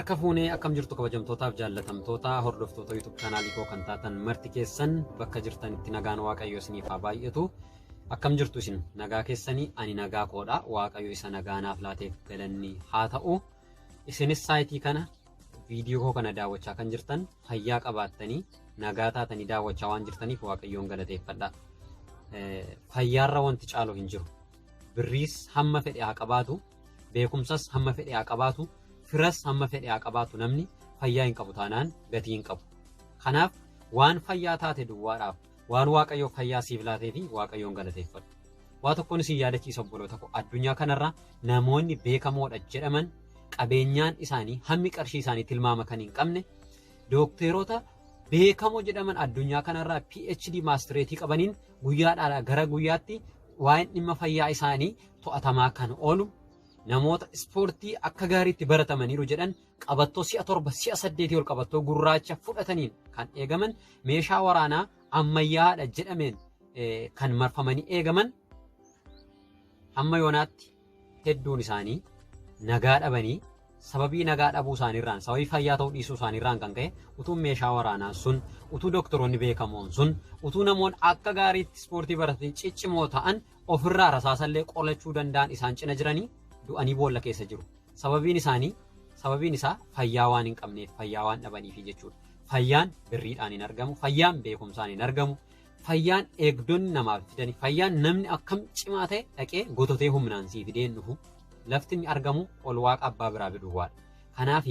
Harka fuunee akkam jirtu kabajamtootaaf jaallatamtoota hordoftoota YouTube chaanaalii koo kan taatan marti keessan bakka jirtanitti nagaan Waaqayyo isiniif haa baay'atu. Akkam jirtu isin nagaa keessanii ani nagaa koodha. Waaqayyo isa nagaa naaf laateef galanni haa ta'u. Isinis saayitii kana viidiyoo koo kana daawwachaa kan jirtan fayyaa qabaattanii nagaa taatanii daawwachaa waan jirtaniif Waaqayyoon galateeffadha. Fayyaarra wanti caalu hin jiru. Birriis hamma fedhe haa qabaatu, beekumsas hamma fedhe haa qabaatu, firas hamma fedhe haa qabaatu namni fayyaa hin qabu taanaan gatii hin qabu. Kanaaf waan fayyaa taate duwwaadhaaf waan Waaqayyo fayyaa siif laatee fi Waaqayyoon galateeffadhu. Waa tokkoon isin yaadachiisa obboloota koo addunyaa kanarra namoonni beekamoodha jedhaman qabeenyaan isaanii hammi qarshii isaanii tilmaama kan hin qabne dookteerota beekamoo jedhaman addunyaa kanarraa PhD maastireetii qabaniin guyyaadhaa gara guyyaatti waa'een dhimma fayyaa isaanii to'atamaa kan oolu namoota ispoortii akka gaariitti baratamaniiru jedhan qabattoo si'a 7 si'a 8 ol qabattoo gurraacha fudhataniin kan eegaman meeshaa waraanaa ammayyaadha jedhameen kan marfamanii eegaman hamma yoonaatti hedduun isaanii nagaa dhabanii sababii nagaa dhabuu isaaniirraan sababii fayyaa ta'uu dhiisuu isaaniirraan kan ka'e utuu meeshaa waraanaa sun utuu doktoroonni beekamoon sun utuu namoonni akka gaariitti ispoortii baratanii ciccimoo ta'an ofirraa rasaasallee qolachuu danda'an isaan cina jiranii du'anii boolla keessa jiru. Sababiin isaanii sababiin isaa fayyaa waan hin qabneef fayyaa waan dhabaniif jechuudha. Fayyaan birriidhaan hin argamu, fayyaan beekumsaan hin argamu, fayyaan eegdonni namaaf fidani, fayyaan namni akkam cimaa ta'e dhaqee gototee humnaan sii fidee hin dhufu. Lafti inni argamu ol waaqa abbaa biraa biduwwaadha. Kanaaf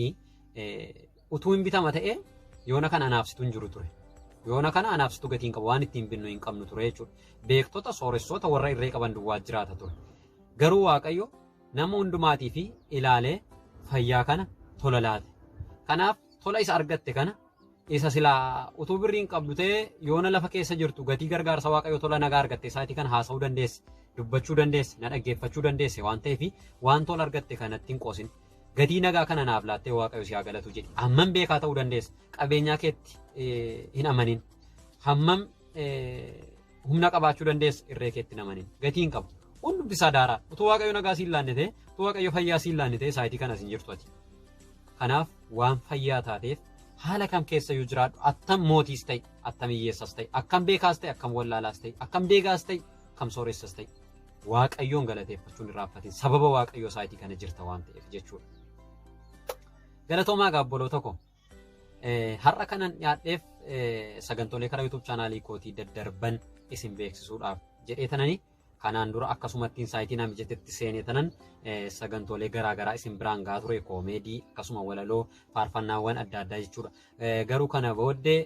utuu hin bitama ta'e yoona kana anaaf situ hin jiru ture. Yoona kana anaaf situ gatii hin qabu waan ittiin binnu hin qabnu ture jechuudha. Beektota sooressoota warra irree qaban duwwaa jiraata ture. Garuu Waaqayyo nama hundumaatii fi ilaalee fayyaa kana tola laate. Kanaaf tola isa argatte kana isa silaa utuu birrii hin qabdu ta'ee yoona lafa keessa jirtu gatii gargaarsa Waaqayyo tola nagaa argatte isaatii kana haasa'uu dandeesse, dubbachuu dandeesse, na dhaggeeffachuu dandeesse waan ta'eef waan tola argatte kanatti hin qoosin. Gatii nagaa kana naaf laattee Waaqayyo si haa galatu jedhi. Hammam beekaa ta'uu dandeessa? Qabeenyaa keetti hin amanin. Hammam humna qabaachuu dandeessa? Irree keetti hin amanin. Gatii hin qabu. Hundumti isaa daaraa. Utuu Waaqayyo nagaa siin laanne ta'e, utuu Waaqayyo fayyaa siin laanne ta'e saayitii kanas hin jirtu ati. Kanaaf waan fayyaa taateef haala kam keessa iyyuu jiraadhu attam mootiis ta'e, attam hiyyeessas ta'e, akkam beekaas ta'e, akkam wallaalaas ta'e, akkam deegaas ta'e, akkam sooressas ta'e. Waaqayyoon galateeffachuun irraanfatin sababa Waaqayyoo saayitii kana jirta waan ta'eef jechuudha. Galatoomaa egaa obboloota koo. Har'a kanan dhiyaadheef sagantoolee karaa YouTube chaanaalii kootii daddarban isin beeksisuudhaaf jedhee tanani kanaan dura akkasumattiin saayitii naa mijatetti seenee tanan sagantoolee garaa garaa isin biraan gahaa ture koomeedii akkasuma walaloo faarfannaawwan adda addaa jechuudha. Garuu kana booddee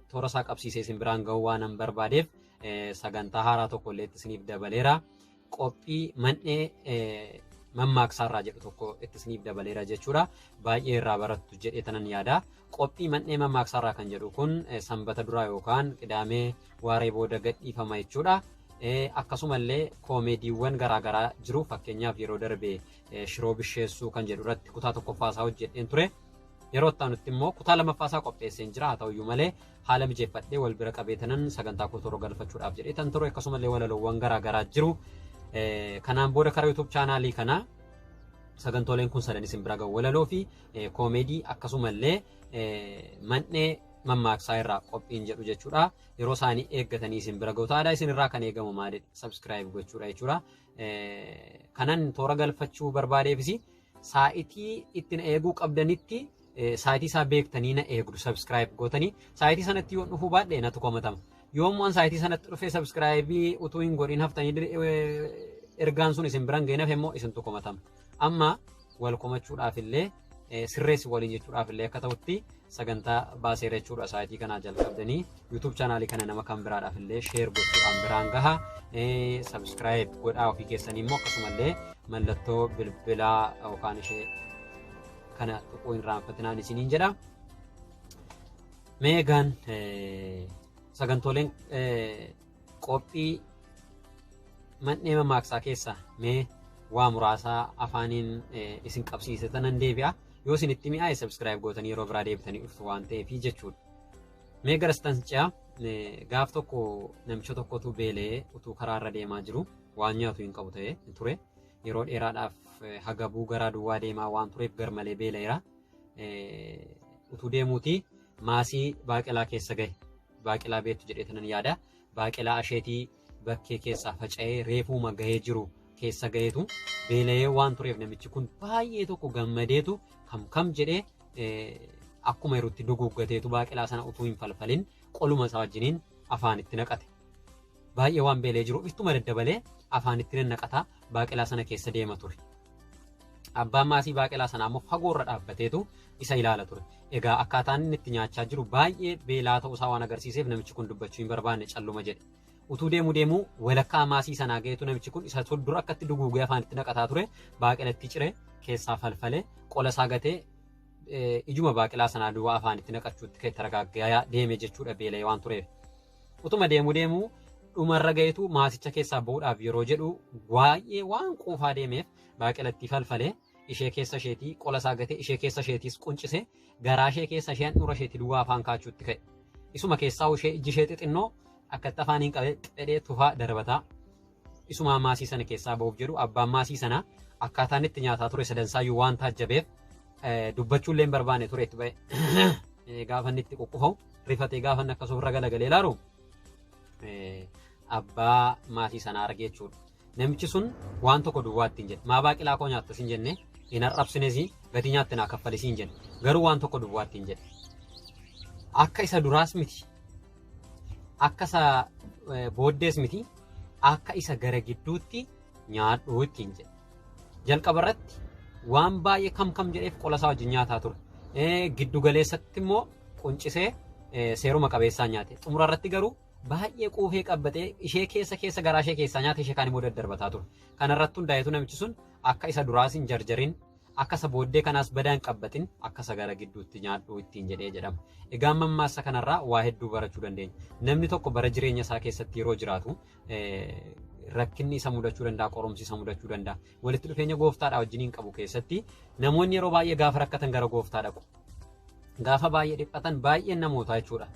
toora isaa qabsiisee isin biraan gahuu waanan barbaadeef sagantaa haaraa tokko illee itti isiniif dabaleera. Qophii man'ee mammaaksaarraa jedhu tokko itti isiniif dabaleera jechuudha. Baay'ee irraa barattu jedhee tanan yaada. Qophii man'ee mammaaksaarraa kan jedhu kun sanbata duraa yookaan qidaamee waaree booda gadhiifama jechuudha. Akkasumallee koomeediiwwan garaagaraa jiru. Fakkeenyaaf yeroo darbe shiroo bisheessuu kan jedhu irratti kutaa tokkoffaa isaa hojjedheen ture. Yeroo itti aanutti immoo kutaa lammaffaa isaa qopheesseen jira. Haa ta'uyyuu malee haala mijeeffadhee wal bira qabee tanan sagantaa koo toora galfachuudhaaf jedhee tan ture. Akkasumallee walaloowwan garaa garaa jiru. Kanaan booda karaa YouTube chaanaalii kanaa sagantooleen kun sadan isin bira gahu. Walaloo fi koomeedii akkasumallee man'ee mammaaksaa irraa qophiin jedhu jechuudha. Yeroo isaanii eeggatanii isin bira gahu. Taadaa isin irraa kan eegamu maalidha? Subscribe gochuudha jechuudha. Kanan toora galfachuu barbaadeefis saa'itii itti na eeguu qabdanitti saa'itii isaa beektanii na eegdu subscribe gootanii saa'itii sanatti yoo dhufuu baadhe natu komatama. Yoommoo an saa'itii sanatti dhufee subscribe utuu hin godhin haftanii ergaan sun isin biran ga'e nafe immoo isintu komatama. Amma wal komachuudhaaf illee sirreessi waliin jechuudhaaf illee akka ta'utti sagantaa baaseera jechuudha saayitii kanaa jalqabdanii YouTube chaanaalii kana nama kan biraadhaaf illee sheer gochuudhaan biraan gaha subscribe godhaa ofii keessanii immoo akkasumallee mallattoo bilbilaa yookaan ishee kana tuquu hin raanfatinaan isiniin jedha. Mee egaan sagantooleen qophii man'ee mammaaksaa keessaa mee waa muraasaa afaaniin isin qabsiise tanan deebi'a. Yoo isin itti mi'aaye subscribe gootanii yeroo biraa deebitanii dhuftu waan ta'eef jechuudha. Mee gara sitan ce'a gaaf tokko namicha tokkotu beela'ee utuu karaa irra deemaa jiru waan nyaatu hin qabu ta'e ture. Yeroo dheeraadhaaf hagabuu garaa duwwaa deemaa waan tureef garmalee beela'eera. Utuu deemuutii maasii baaqelaa keessa gahe. Baaqelaa beektu jedhee tanan yaada. Baaqelaa asheetii bakkee keessaa faca'ee reefuuma gahee jiru keessa gaheetu beela'ee waan tureef namichi kun baay'ee tokko gammadeetu kam kam jedhee akkuma yerootti duguuggateetu baaqelaa sana utuu hin falfalin qoluma isaa wajjiniin afaanitti naqate. Baay'ee waan beela'ee jiruuf ittuma daddabalee afaanitti nannaqataa baaqelaa sana keessa deema ture. Abbaan maasii baaqelaa sanaa immoo fagoorra dhaabbateetu isa ilaala ture. Egaa akkaataan inni itti nyaachaa jiru baay'ee beelaa ta'uusaa waan agarsiiseef namichi kun dubbachuu hin barbaanne calluma jedhe. Utuu deemu deemuu walakkaa maasii sanaa ga'eetu namichi kun isa dura akkatti duguugee afaanitti naqataa ture baaqelatti cire keessaa falfalee qola isaa gatee ijuma baaqelaa sanaa duwwaa afaanitti naqachuutti targaaggaa deeme jechuudha beela'ee waan tureef. Utuma deemu deemuu dhumarra ga'eetu maasicha keessaa ba'uudhaaf yeroo jedhu baay'ee waan quufaa deemeef baaqelatti falfalee ishee keessa isheetii qola isaa gatee ishee keessa isheetiis quncise garaa ishee keessa ishee handhuura isheetii duwwaa afaan kaachuutti ka'e. Isuma keessaa ishee ijji ishee xixinnoo akkatti afaaniin qabee xedhee tufaa darbataa isumaa maasii sana keessaa ba'uuf jedhu abbaan maasii sana akkaataan itti nyaataa ture sadansaayyuu waan taajjabeef dubbachuullee hin barbaanne ture itti ba'e. Gaafa inni itti quqqufamu rifatee gaafa inni akkas ofirra galagalee ilaalu abbaa maasii sanaa argee jechuudha. Namichi sun waan tokko duwwaa ittiin jedhe. Maa baaqelaa koo nyaattas hin jenne, hin arrabsines, gatii nyaatte naa kaffalisi hin jenne. Garuu waan tokko duwwaa ittiin jedhe. Akka isa duraas miti, akka isa booddees miti, akka isa gara gidduutti nyaadhu ittiin jedhe. Jalqaba irratti waan baay'ee kam kam jedheef qola isaa wajjin nyaataa ture. Giddu galeessatti immoo quncisee seeruma qabeessaan nyaate. Xumura irratti garuu baay'ee quufee qabbatee ishee keessa keessa garaa ishee keessaa nyaate ishee kaan immoo daddarbataa ture. Kana irratti hundaa'etu namichi sun akka isa duraas hin jarjarin, akka isa booddee kanaas badaa hin qabbatin, akka isa gara gidduutti nyaadhu ittiin jedhee jedhama. Egaa mammaaksa kanarraa waa hedduu barachuu dandeenya. Namni tokko bara jireenya isaa keessatti yeroo jiraatu rakkinni isa mudachuu danda'a, qorumsi isa mudachuu danda'a. Walitti dhufeenya gooftaadhaa wajjiniin qabu keessatti namoonni yeroo baay'ee gaafa rakkatan gara gooftaa dhaqu. Gaafa baay'ee dhiphatan baay'een namootaa jechuudha.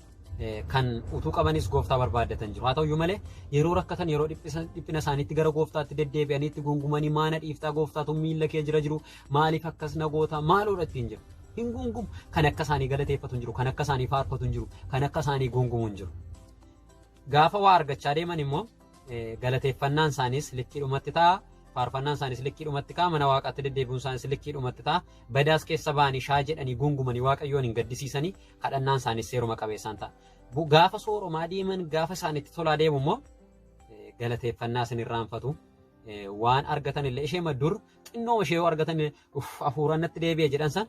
Kan utuu qabanis gooftaa barbaaddatan jiru. Haa ta'uyyuu malee yeroo rakkatan yeroo dhiphina isaaniitti gara gooftaatti deddeebi'anii itti gungumanii maana dhiiftaa gooftaatu miilla kee jira jiru maaliif akkas na goota maaloodha ittiin jiru. Hin gungumu. Kan akka isaanii galateeffatu hin jiru. Kan akka isaanii faarfatu hin jiru. Kan akka isaanii gungumu hin jiru. Gaafa waa argachaa deeman immoo galateeffannaan isaaniis likkiidhumatti ta'a. Faarfannaan isaaniis likkiidhumatti ka'a. Mana waaqaatti deddeebi'uun isaaniis likkiidhumatti ta'a. Badaas keessa ba'anii shaa jedhanii gungumanii waaqayyoon hin gaddisiisanii kadhannaan isaaniis seeruma qabeessaan ta'a. Gaafa sooromaa deeman gaafa isaanitti tolaa deemu immoo galateeffannaa isin irraanfatu. Waan argatan illee ishee dur xinnoo ishee yoo argatan uff hafuuraan natti deebi'e jedhan san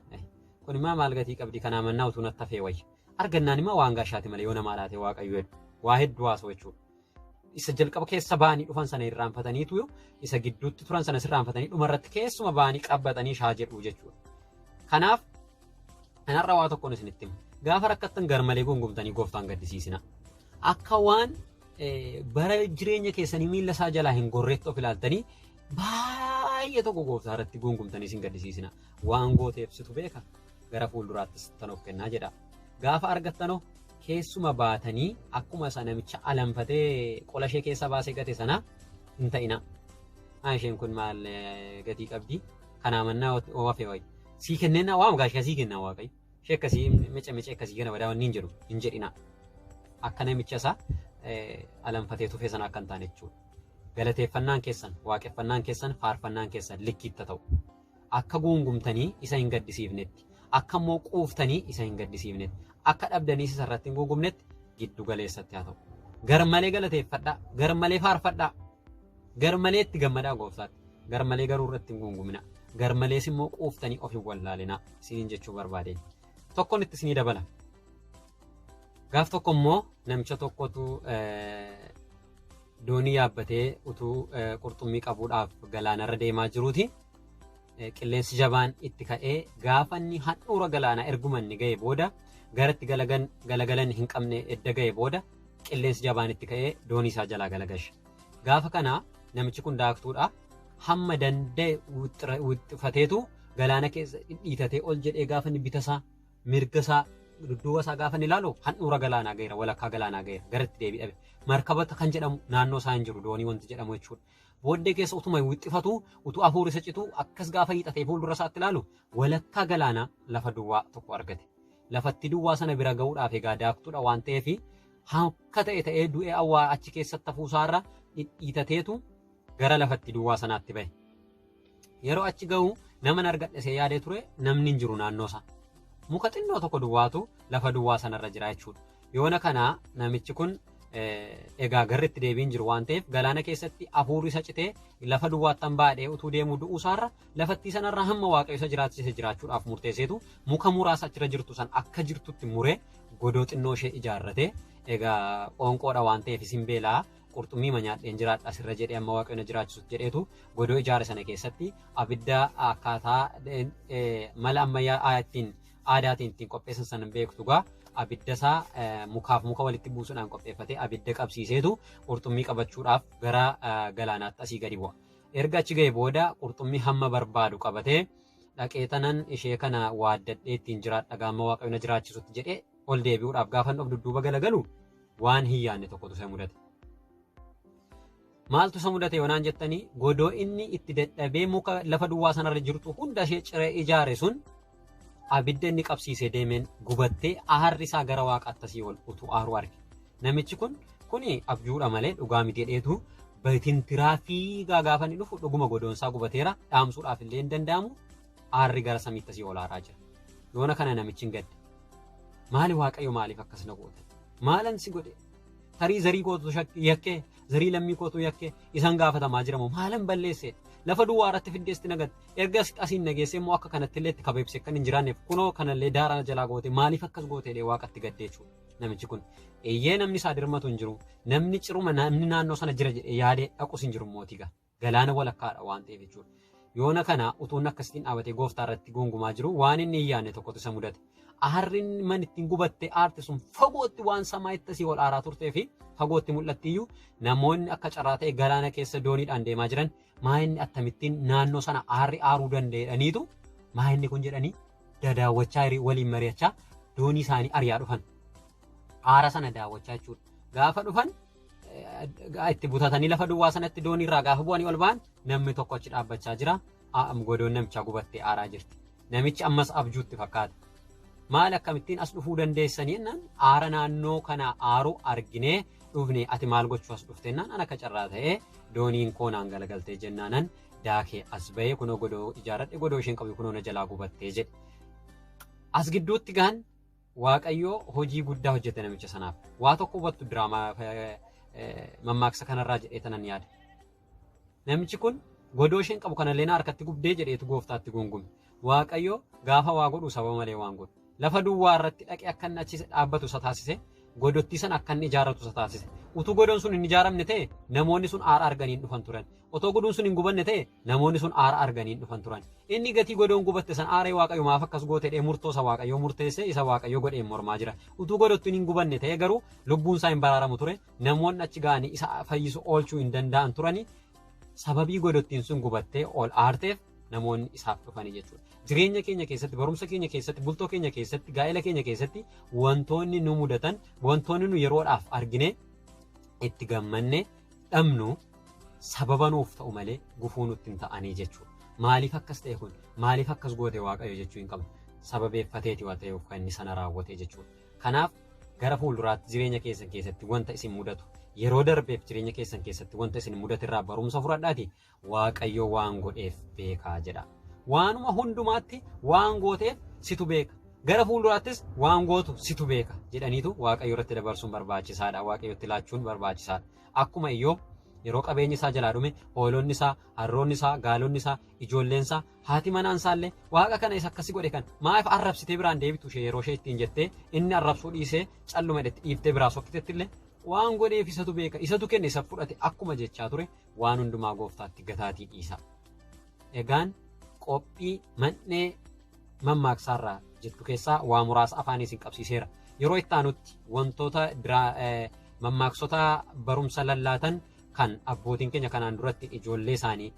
kun immoo maal gatii qabdi kanaa mannaa utuu natti hafee wayya. Argannaan immoo waan gaashaati malee yoo namaa laate waaqayyo jedhu waa hedduu haasa'u jechuudha. Isa jalqaba keessa ba'anii dhufan sana irraanfataniitu isa gidduutti turan sana irraanfatanii dhumarratti keessuma ba'anii qabbatanii shaa jedhu jechuudha. Kanaaf kanarra waa tokkoon isinitti hima. Gaafa rakkattan garmalee gungumtanii gooftaan gaddisiisina. Akka waan bara jireenya keessanii miilla isaa jalaa hin gorreetti of ilaaltanii baay'ee tokko gooftaa irratti gungumtanii isin gaddisiisina. Waan gooteef situ beeka gara fuulduraattis tan of kennaa jedha. Gaafa argattanoo keessuma baatanii akkuma isa namicha alanfatee qola ishee keessa baasee gate sana hin ta'ina. Isheen kun maal gatii qabdi? Kanaa mannaa hafee wayi. Sii kenneenna waan gaashaa sii kennaa waaqayyo. Ishee akkasii mice mice akkasii kana badaa wanni hin jedhu hin jedhina. Akka namicha isaa alanfatee tufee sana akka hin taane jechuudha. Galateeffannaan keessan, waaqeffannaan keessan, faarfannaan keessan likkiitta ta'u. Akka guungumtanii isa hin gaddisiifnetti, akka immoo quuftanii isa hin gaddisiifnetti, akka dhabdaniis isa irratti hin guungumnetti giddu galeessatti haa ta'u. Garmalee galateeffadhaa, garmalee faarfadhaa, garmalee itti gammadaa gooftaatti, garmalee garuu irratti hin guungumina, garmalees immoo quuftanii of hin wallaalinaa isiniin jechuu barbaadeen. Tokkoon itti isinii dabala. Gaaf tokko immoo namicha tokkotu doonii yaabbatee utuu qurxummii qabuudhaaf galaanarra deemaa jiruuti. Qilleensi jabaan itti ka'ee gaafa inni handhuura galaanaa erguma inni ga'e booda garatti galagalan hin qabne edda ga'e booda qilleensi jabaan itti ka'ee doonii isaa jalaa galagashe. Gaafa kana namichi kun daaktuudha. Hamma danda'e wixxifateetu galaana keessa dhidhiitatee ol jedhee gaafa inni bitasaa mirga isaa Dudduuba isaa gaafa inni ilaalu handhuura galaanaa ga'eera, walakkaa galaanaa ga'eera, garatti deebii dhabe. Markabata kan jedhamu naannoo isaa hin jiru doonii wanti jedhamu jechuudha. Booddee keessa utuma wixxifatu, utuu hafuurri isa citu akkas gaafa hiixatee fuuldura isaatti ilaalu walakkaa galaanaa lafa duwwaa tokko argate. Lafatti duwwaa sana bira ga'uudhaaf egaa daaktuudha waan ta'eef akka ta'e ta'ee du'ee awwaa achi keessatti hafuusaarra dhidhiitateetu gara lafatti duwwaa sanaatti ba'e. Yeroo achi ga'u nama argadhe see yaadee ture namni hin jiru naannoo isaa. Muka xinnoo tokko duwwaatu lafa duwwaa sanarra jira jechuudha. Yoona kana namichi kun egaa garri itti deebiin jiru waan ta'eef galaana keessatti hafuurri isa citee lafa duwwaatti baadhee utuu deemuu du'uu isaarra lafattii sanarra hamma waaqayyo isa jiraachise jiraachuudhaaf murteesseetu muka muraasa achirra jirtu san akka jirtutti muree godoo xinnoo ishee ijaarrate. Egaa qoonqoodha waan ta'eef isin beelaa qurxummii nyaadheen jiraadha asirra jedhee amma waaqayyo na jiraachisutti jedheetu godoo ijaare sana keessatti abidda akkaataa mala ammayyaa ittiin aadaatiin ittiin qopheessan sana beektu gaa abidda isaa mukaaf muka walitti buusuudhaan qopheeffatee abidda qabsiiseetu qurxummii qabachuudhaaf gara galaanaatti asii gadi bu'a. Erga achi ga'e booda qurxummii hamma barbaadu qabatee dhaqee tanan ishee kana waaddadhee ittiin jiraadha gaamma waaqayyo na jiraachisutti jedhee ol deebi'uudhaaf gaafa of dudduuba galagalu waan hin yaadne tokkotu isa mudate. Maaltu isa mudate yoonaan jettanii godoo inni itti dadhabee muka lafa duwwaa sanarra jirtu hunda ishee ciree ijaare sun abidda inni qabsiisee deemeen gubattee aarri isaa gara waaqaatti asii ol utuu aaru arge. Namichi kun kuni abjuudha malee dhugaa miti jedheetu batintiraa fiigaa gaafa inni dhufu dhuguma godoon isaa gubateera dhaamsuudhaaf illee hin danda'amu aarri gara samiitti asii ol aaraa jira. Yoona kana namichi hin gadde. Maali waaqayyo maaliif akkas na goote? Maalan si godhe? Tarii zarii kootu yakkee, zarii lammii kootu yakkee isaan gaafatamaa jiramoo maalan balleesse? Lafa duwwaa irratti fiddeesti nagatte. Erga asiin nageesse immoo akka kanatti illee itti kabeebse kan hin jiraanneef kunoo kanallee daaraa jalaa goote maaliif akkas goote jedhee waaqatti gaddee jechuudha. Namichi kun eeyyee namni isaa dirmatu hin jiru. Namni ciruma namni naannoo sana jira jedhee yaadee dhaqus hin jiru mootii gaa. Galaana walakkaadha waan ta'eef jechuudha. Yoona kana utuun akkasitiin dhaabatee gooftaa irratti gongumaa jiru waan inni hin yaadne tokkotu isa mudate. Aarri man ittiin gubatte aarti sun fagootti waan samaa itti asii ol aaraa turtee fi fagootti mul'atti iyyuu namoonni akka carraa ta'e galaana keessa dooniidhaan deemaa jiran maa inni akkamittiin naannoo sana aarri aaruu danda'edhaniitu maa inni kun jedhanii dadaawwachaa waliin mari'achaa doonii isaanii ari'aa dhufan. Aara sana daawwachaa jechuudha. Gaafa dhufan itti butatanii lafa duwwaa sanatti doonii irraa gaafa bu'anii ol ba'an namni tokko achi dhaabbachaa jira. Godoon namichaa gubattee aaraa jirti. Namichi ammas abjuutti fakkaata. Maal akkamittiin as dhufuu dandeessanii jennaan aara naannoo kana aaru arginee dhufne ati maal gochuu as dhufte jennaan an akka carraa ta'ee dooniin koo naan galagaltee jennaanan daakee as bahee kunoo godoo ijaarradhe godoo isheen qabu kunoo na jalaa gubattee jedhe. As gidduutti gaan Waaqayyoo hojii guddaa hojjete namicha sanaaf. Waa tokko hubattu diraamaa mammaaksa kanarraa jedhee tanan yaada. Namichi kun godoo isheen qabu kanallee na harkatti gubdee jedheetu gooftaatti gungume. Waaqayyo gaafa waa godhu sababa malee waan godhu. Lafa duwwaa irratti dhaqee akka inni achi dhaabbatu isa taasise. Godottii sana akka inni ijaarratu isa taasise. Utuu godoon sun hin ijaaramne ta'e namoonni sun aara arganii hin dhufan turan. Otoo godoon sun hin gubanne ta'e namoonni sun aara arganii hin dhufan turan. Inni gatii godoon gubatte san aaree waaqayyo maaf akkas goote jedhee murtoo isa waaqayyo murteesse isa waaqayyo godheen mormaa jira. Utuu godottiin hin gubanne ta'e garuu lubbuun isaa hin baraaramu ture. Namoonni achi ga'anii isa fayyisu oolchuu hin danda'an turani. Sababii godottiin sun gubattee ol aarteef namoonni isaaf dhufanii jechuudha. Jireenya keenya keessatti, barumsa keenya keessatti, bultoo keenya keessatti, gaa'ela keenya keessatti wantoonni nu mudatan, wantoonni nu yeroodhaaf argine itti gammanne dhabnu sababa nuuf ta'u malee gufuu nutti hin ta'anii jechuudha. Maaliif akkas ta'e kun? Maaliif akkas goote Waaqayyo jechuu hin qabnu. Sababeeffateeti waan ta'eef kan inni sana raawwate jechuudha. Kanaaf gara fuulduraatti jireenya keessan keessatti wanta isin mudatu yeroo darbeef jireenya keessan keessatti wanta isin mudate irraa barumsa fudhadhaati Waaqayyo waan godheef beekaa jedha. Waanuma hundumaatti waan gooteef situ beeka. Gara fuulduraattis waan gootu situ beeka jedhaniitu Waaqayyo irratti dabarsuun barbaachisaadha. Waaqayyotti laachuun barbaachisaadha. Akkuma Iyyoob yeroo qabeenyi isaa jalaa dhume hoolonni isaa, harroonni isaa, gaalonni isaa, ijoolleen isaa, haati manaan isaallee waaqa kana isa akkasi godhe kan maaf arrabsitee biraan deebitu ishee yeroo ishee ittiin jettee inni arrabsuu dhiisee calluma itti dhiiftee biraa sokkitetti illee waan godheef isatu beeka isatu kenne isa fudhate akkuma jechaa ture waan hundumaa gooftaatti gataatii dhiisa. Egaan qophii man'ee mammaaksaarraa jettu keessaa waa muraasa afaan isin qabsiiseera. Yeroo itti aanutti wantoota mammaaksota barumsa lallaatan Kan abbootiin keenya kanaan duratti ijoollee isaanii,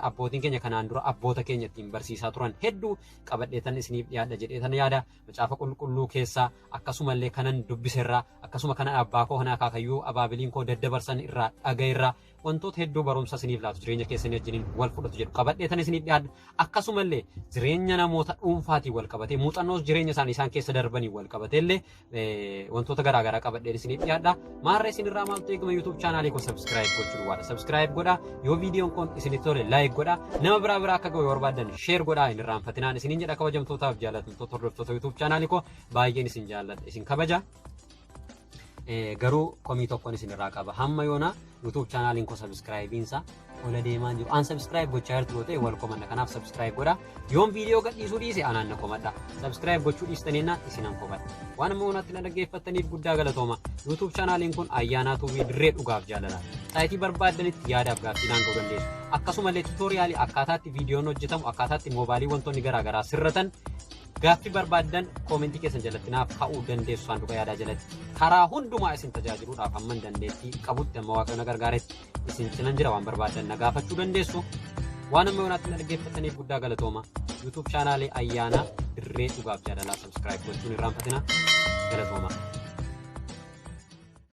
abbootiin keenya kanaan dura abboota keenya ittiin barsiisaa turan hedduu qabadheetan isiniif dhiyaadha jedheetan yaada. Macaafa Qulqulluu keessaa, akkasumallee kanan dubbiserraa, akkasuma kanan abbaa koo, kana akaakayyuu abaabiliin koo daddabarsan irraa dhaga'erraa wantoota hedduu barumsa isiniif laatu, jireenya keessanii wajjiniin wal fudhatu jedhu qabadheetan isiniif dhiyaadha. Akkasumallee jireenya namoota dhuunfaatiin wal qabatee, muuxannoos jireenya isaanii isaan keessa darbanii wal qabatee illee wantoota garaagaraa qabadheen isiniif dhiyaadha. Maarree isinirraa maaltu eegama? YouTube chaanaalii koo subscribe gochuu duwwaadha. Subscribe godhaa, yoo viidiyoon kun isinitti tole like godhaa, nama biraa biraa akka ga'u yoo barbaadan share godhaa, hin irraanfatinaan isiniin jedha. Kabajamtootaaf jaallatamtoota hordoftoota YouTube chaanaalii koo, baay'een isin jaalladha, isin kabaja. Garuu komii tokkoon isinirraa qaba. Hamma yoona YouTube chaanaaliin koo subscribe-iinsa ola deemaa jiru. An subscribe gochaa jirtu yoo ta'e wal komadha. Kanaaf subscribe godhaa. Yoon viidiyoo gadhiisuu dhiise anaan na komadha. Subscribe gochuu dhiistaniinna isinan komadha. Waan amma yoonaatti na dhaggeeffattaniif guddaa galatooma. YouTube chaanaaliin kun Ayyaanaa Tuubii Dirree Dhugaaf Jaalalaa. Saayitii barbaaddanitti yaadaaf gaaffii naan ga'uu dandeessu. Akkasumallee tutorialii akkaataatti viidiyoon hojjetamu, akkaataatti moobaayilii wantoonni garaagaraa sirratan, gaaffii barbaaddan commentii keessan jalatti naaf ka'uu dandeessu, saanduqa yaadaa jalatti. Karaa hundumaa isin tajaajiluudhaaf hamman dandeettii qabutti, amma Waaqayyo na gargaaretti isin cinan jira, waan barbaaddan na gaafachuu dandeessu. Waan amma yoonaatti na dhaggeeffataniif guddaa galatooma. YouTube chaanaalii Ayyaanaa Dirree Dhugaaf Jaalalaa subscribe gochuun irraanfatina. Galatooma.